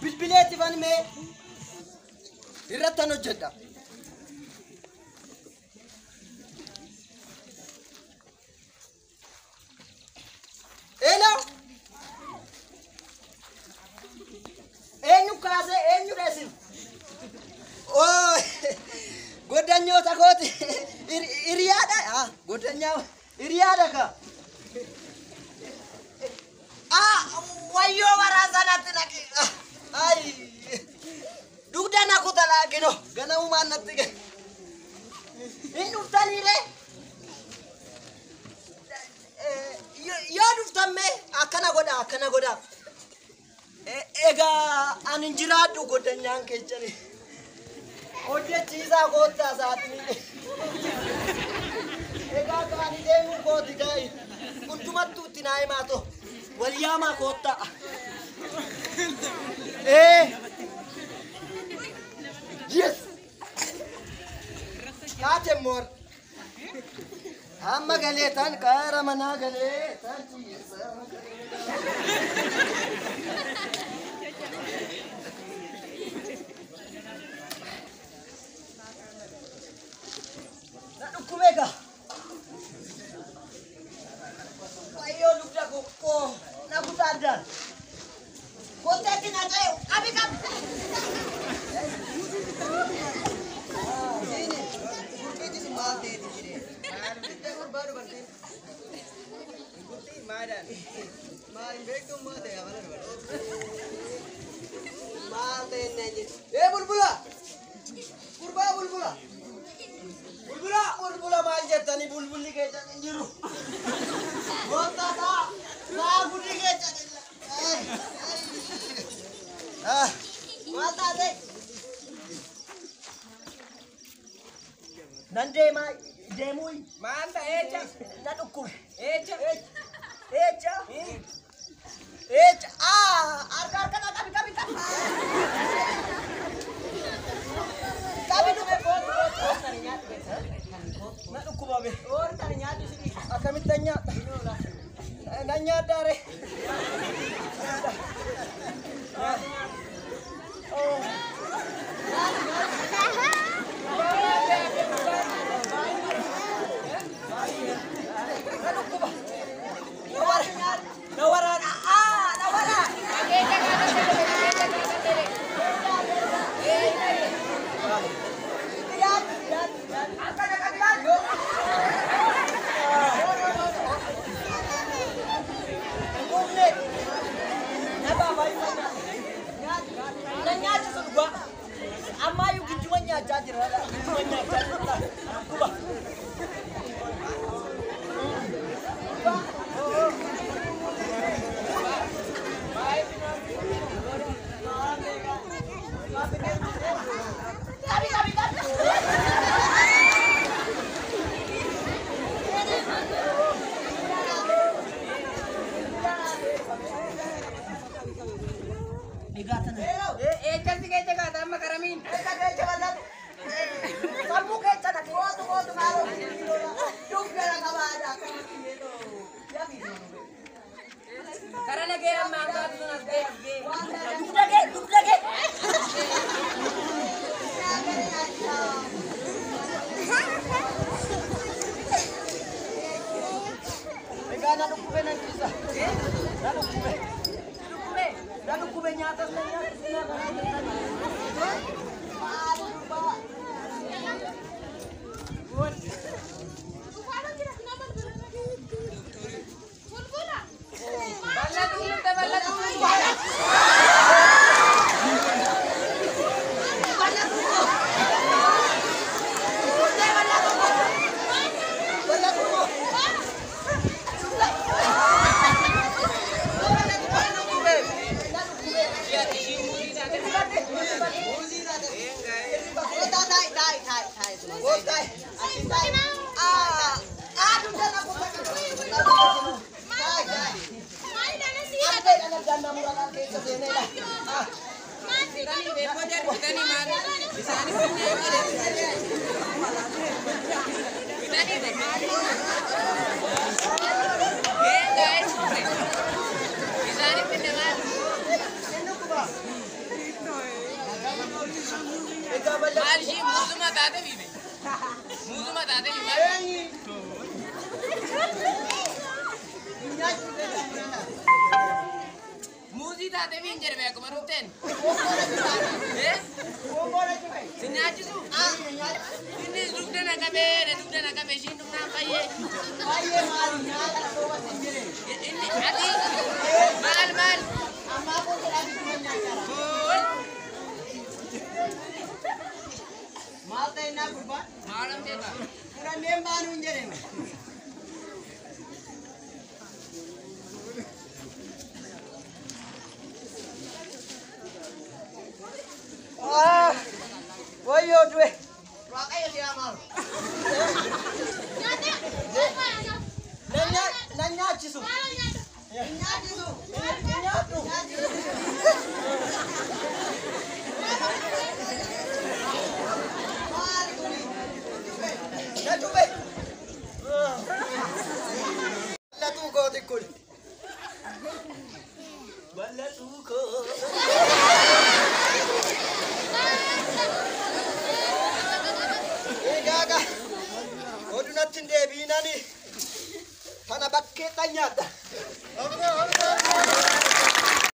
Bilbileetti mee irrattan hojjedha. Hello. Eenyu kaasee eenyu dheesin? Oh, goddanyoota kooti. Hiriyaadha. Ah, goddanyaa hiriyaadha ka. Ah, wayyoo waraansa natti naqi. Ay, dugda na kuta laakino. Ganamumaan natti gahe. Hin dhuftaniire? Yoo dhuftan mee akkana godha akkana godha. Egaa ani hin jiraadhu goddanyaan keessani. Hojjechiisaa koottaa sa'aatii. Egaa kaani deemuu kooti ga'i. Hundumattuu itti naa himaa too. Wal yaamaa koottaa. Yes! Kaate moor. Hamma galee tan kaara manaa galee tan ciisa. Na dhukkubee gaa. Wayyoo dugda koo na kutaa addaan. Kotteetti na ce'u qabi qabi. Ee bulbula! Gurbaa bulbula! Bulbula! Bulbula maal jettanii bulbulli keessan hin jiru. Goota saa! Saa guddi keessan hin Maal taate? Nan deemaa deemuu Maal ta'e echa? Na dhukkube. Echa? Echa? Echa! Ah! Harka harka na qabi qabi qabi! Qabi dhufe na dhukkuba be. Akkamitti nan nyaadha? Nan nyaadhaa ree? Na dhukkuba. Na waraana. Ah! Na waraana. Ammayyuu gidduma nyaachaa jira. Gidduma nyaachaa jira. Dhukkuba. Qabi qabi qabi. Egaa tana. Echatti keessa kaata amma karamiin? Keessa keessa bal'atu. Sammuu keessa na kootu kootu maaloo. Dugda na qabaadha. Kara nagee amma hangaatu sun as ga'e as ga'e. Dugda gee dugda gee. Egaa na dhukkube nan ciisa. Na dhukkube. Na dhukkube nyaatas na nyaatas na Maal dubbaa. Bal'atu dhufte bal'atu dhufte. Bitanii maal? Isaanis bitanii Ee gaa'e suure. Isaanis binne maal? Egaa bal'aa. Maal ishii muuzuma taate fiibe? Muuzuma taate fiibe? Eenyi. Nyaachuu danda'u. Muuzii taate fiin jedhame akkuma dhufteen. Eh? Si nyaachisu? Innis dugda na qabee, na dugda na qabee, ishiin dhufnaan fayyee. Baay'ee maali nyaata dhooba sin jedhe. Inni ati maal maal? Ammaa koo jedhaa nyaachaa. Foon. Maal ta'e naa gurbaa? Maalam beekaa? Fudhanneen baanuu hin jedhame. Wayyoo du'e. Waaqayyo si amaaru. Na nyaachisu. Nyaachisu. Nyaadhu. Maali kuni? Na cube. Bal'atuu kooti kun. Bal'atuu koo. Egaa oduu natti hin deebiinani tana bakkee nyaadha.